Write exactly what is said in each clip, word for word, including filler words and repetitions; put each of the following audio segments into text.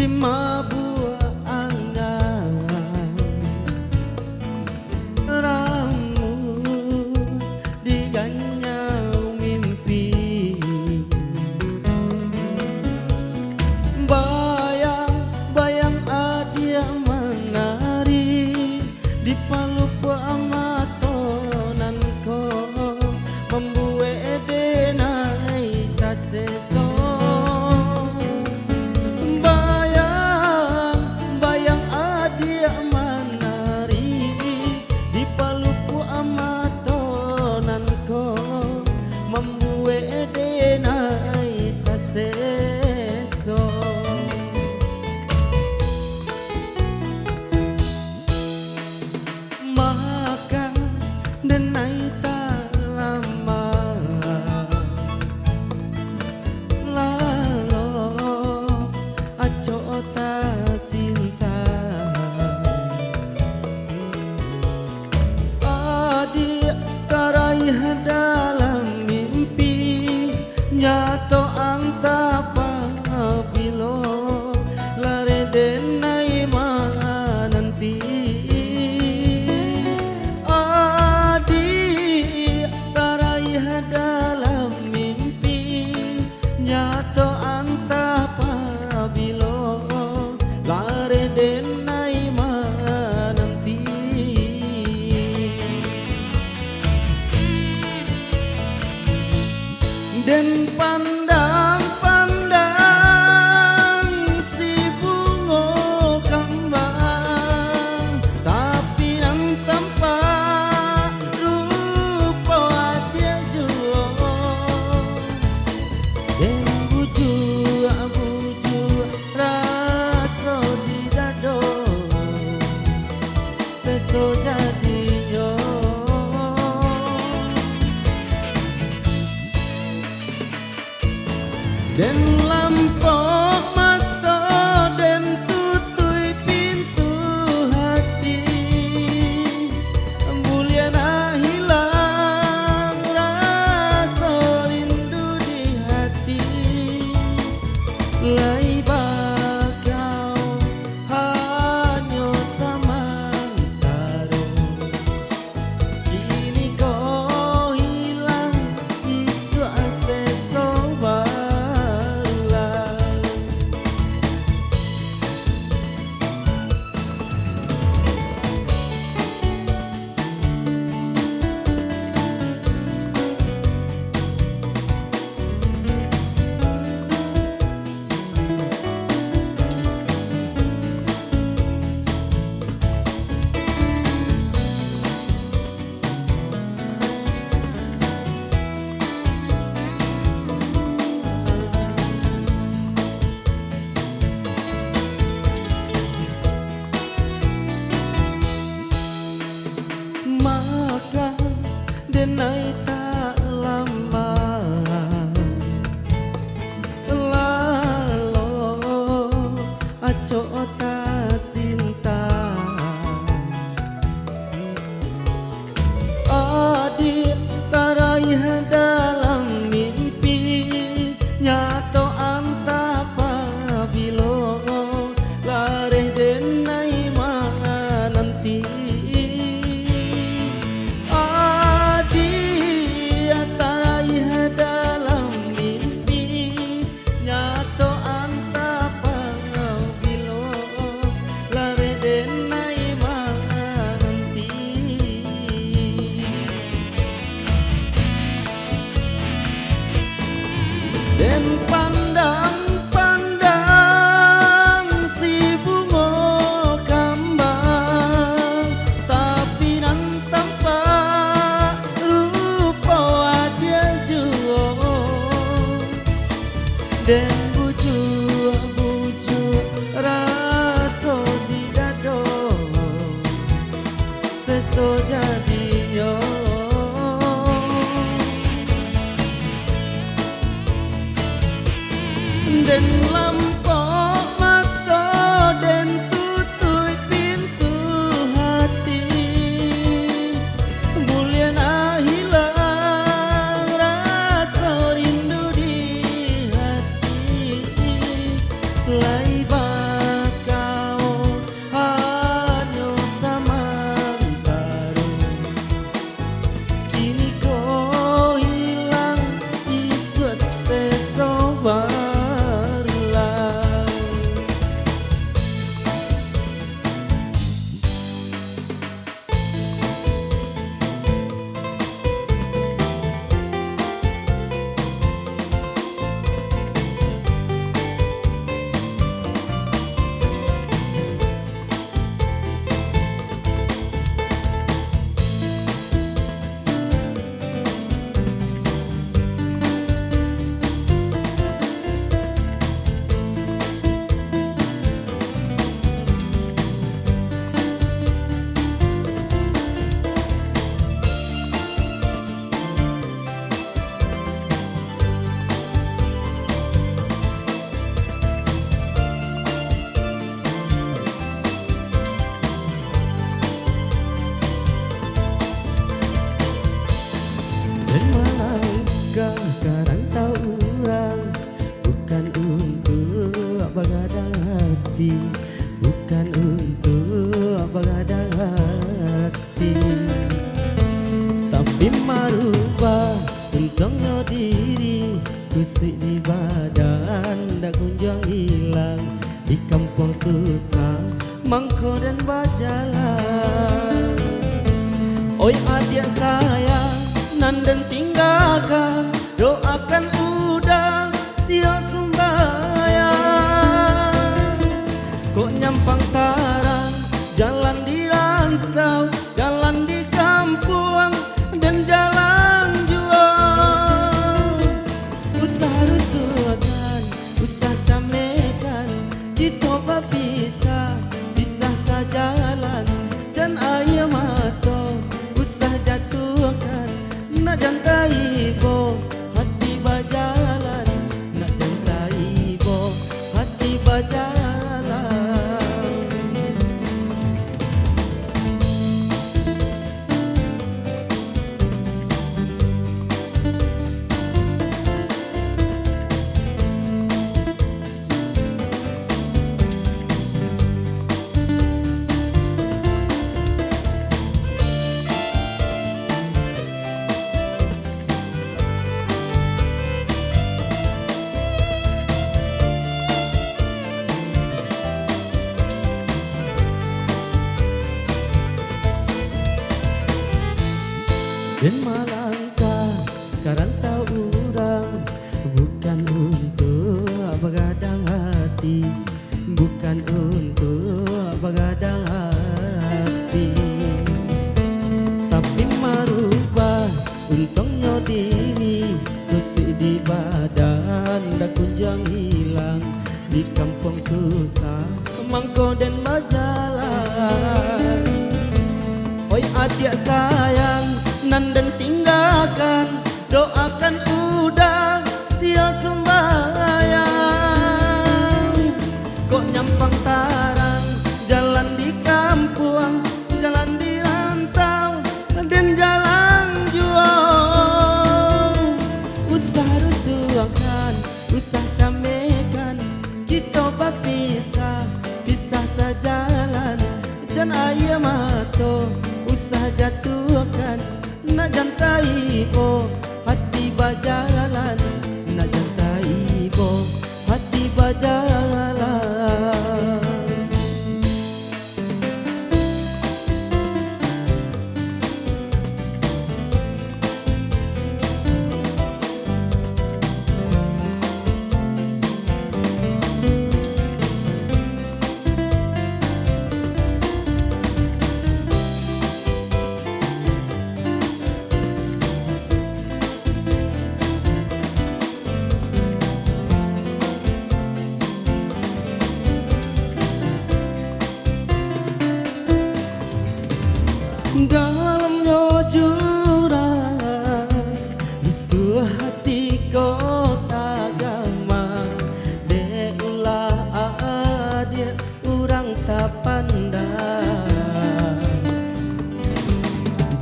Mabuak angan, ramu diganyang mimpi. Bayang-bayang adiak manari, di palupuak mato nan ko mambuek denai taseso. Bayang-bayang adiak manari, di palupuak mato nan ko mambuek denai taseso. Maka denai talamak, lalok acok tasintak. Adiak taraih dalam mimpi, nyato antah pabilo, lareh denai mananti. Adiak taraih dalam mimpi, nyato antah pabilo, lareh denai mananti. Den pandang-pandang si bungo kambang, tapi nan tampak rupo adiak juo. Den bujuak-bujuak raso di dado, seso jadinyo. Den lampok mato, den tutuik pintu hati. Buliah nak hilang raso rindu di hati. Lai bakau hanyo samantaro. Kini ko hilang, isuak seso barulah. Maka denai tak lama, lalok acok tasintak. Adiak taraih dalam mimpi, nyato antah pabilo, lareh denai mananti. Adiak taraih dalam mimpi, nyato antah pabilo, lareh denai mananti. Den pandang-pandang si bungo kambang, tapi nan tampak rupo adiak juo. Den bujuak-bujuak raso di dado, seso jadinyo. Den lampok mato, den tutuik pintu hati. Buliah nak hilang raso rindu di hati. Lai ba Ka rantau urang, bukan untuak bagadang hati, bukan untuak bagadang hati. Tapi marubah untuaknyo diri, kusuik di badan dak kunjuang ilang. Di kampuang susah, mangko den bajalan. Oi adiak sayang, nan den tinggakan, doakan uda tiok sumbayang. Kok nyampang tarang jalan di rantau, jalan di kampuang, den jalan juo. Usah rusuahkan, usah camekan, kito bapisah, pisah sajalan. Jan aia mato usah jatuahkan, nak jan taibo hati bajalan, nak jan taibo hati bajalan. Den malangkah ka rantau urang, bukan untuak bagadang hati, bukan untuak bagadang hati, tapi marubah untuaknyo diri, kusuik di badan dak kunjuang ilang. Di kampuang susah, mangko den bajalan. Oi adiak sayang, nan den tinggakan, doakan uda tiok sumbayang. Kok nyampang tarang jalan di kampuang, jalan di rantau, den jalan juo. Usah rusuahkan, usah camekan, kito bapisah, pisah sajalan. Jan aia mato usah jatuahkan, nak jan taibo hati bajalan, nak jan taibo hati bajalan. Dalamnyo jurang, lusuah hati ko tagama, dek ulah adiak urang tapandang.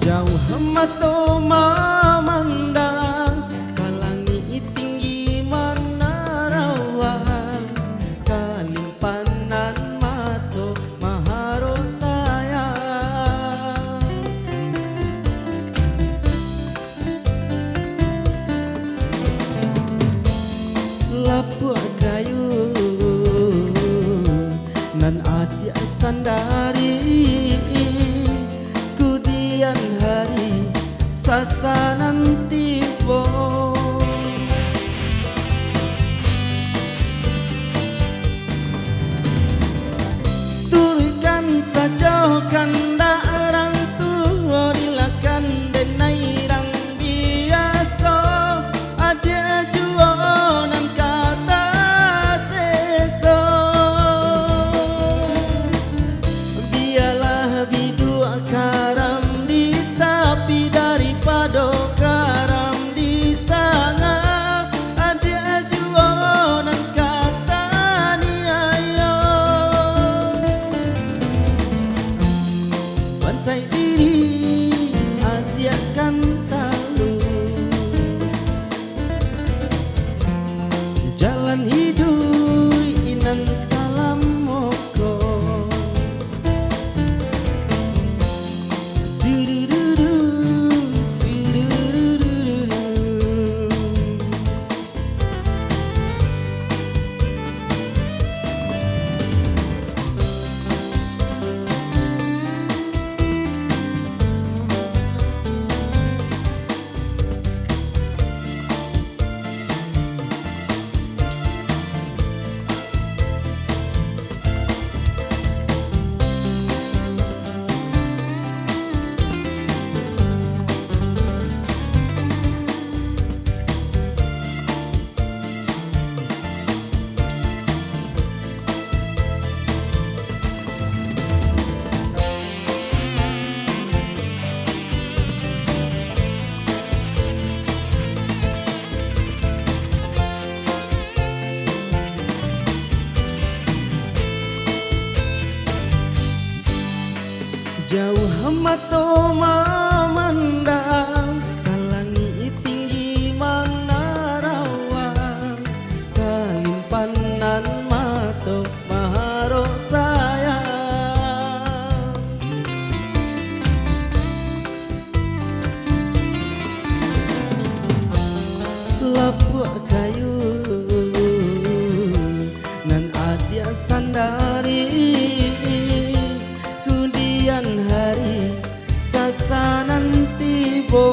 Jauah mato mamandang, ka langik tinggi manarawan, ka limpanan mato maharo sayang. Lapuak kayu nan adiak sandari, kudian hari sasanan tibo. Turuikkan sajo kandak rang tuo, rilakan denai rang biaso, adiak juo nan ka taseso. Mato mamandang ka langik tinggi manarawang, kalimpanan mato maharok sayang. Lapuak kayu nan adiak sandari, kudian hari sasanan tibo.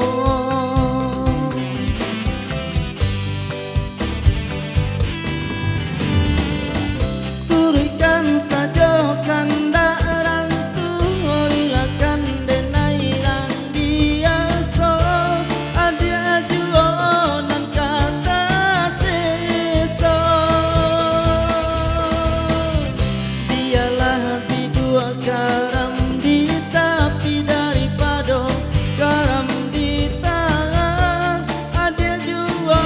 Turuikkan sajo kandak rantu, rilakan denai nan biaso, adiak juo nan ka taseso. Bialah biduak karam di tapi daripado karam di tangah, adiak juo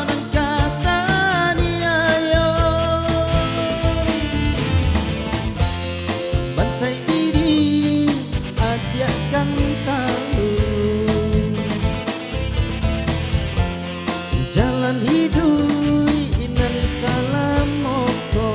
nan ka taniayo. Bansaik diri adiak kan tahu, jalan iduik nan salamo ko.